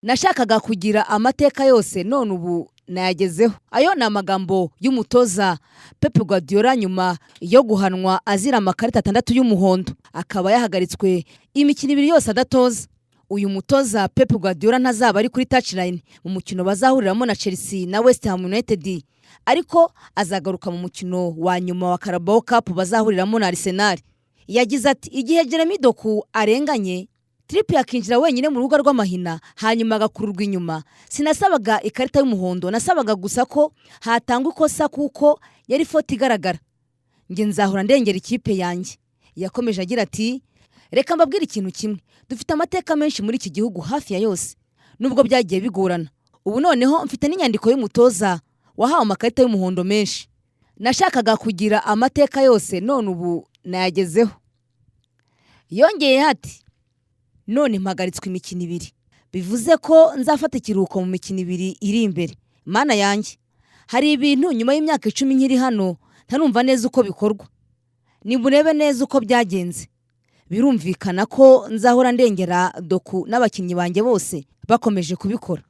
Nashakaga kugira amateka yose, none ubu nayagezeho. Ayo ni amagambo y'umutoza Pep Guardiola nyuma yo guhanwa azira amakarita atandatu y'umuhondo, akaba yahagaritswe imikino 2 yose adatoza. Uyu mutoza Pep Guardiola ntazaba ari kuri touchline mu mukino bazahuriramo na Chelsea na West Ham United, ariko azagaruka mu mukino wa nyuma wa Carabao Cup bazahuriramo na Arsenal. Yagize ati: "Igihe Jeremy Doku arenganye Trippier akinjira wenyine mu rubuga rw'amahina, hanyuma agakururwa inyuma, sinasabaga ikarita y'umuhondo, nasabaga gusa ko hatangwa ikosa kuko yari faute igaragara. Njye nzahora ndengera ikipe yanjye." Yakomeje agira ati: "Reka mbabwire ikintu kimwe, dufite amateka menshi muri iki gihugu hafi ya yose, nubwo byagiye bigorana. Ubu noneho mfite n'inyandiko y'umutoza wahawe amakarita y'umuhondo menshi. Nashakaga kugira amateka yose, none ubu nayagezeho." Yongeyeho ati: "None mpagaritswe imikino 2, bivuze ko nzafata ikiruhuko mu mikino 2 iri imbere. Mana yanjye, hari ibintu nyuma y'imyaka 10 nkiri hano ntarumva neza uko bikorwa. Nimurebe neza uko byagenze. Birumvikana ko nzahora ndengera Doku n'abakinnyi banjye bose bakomeje kubikora."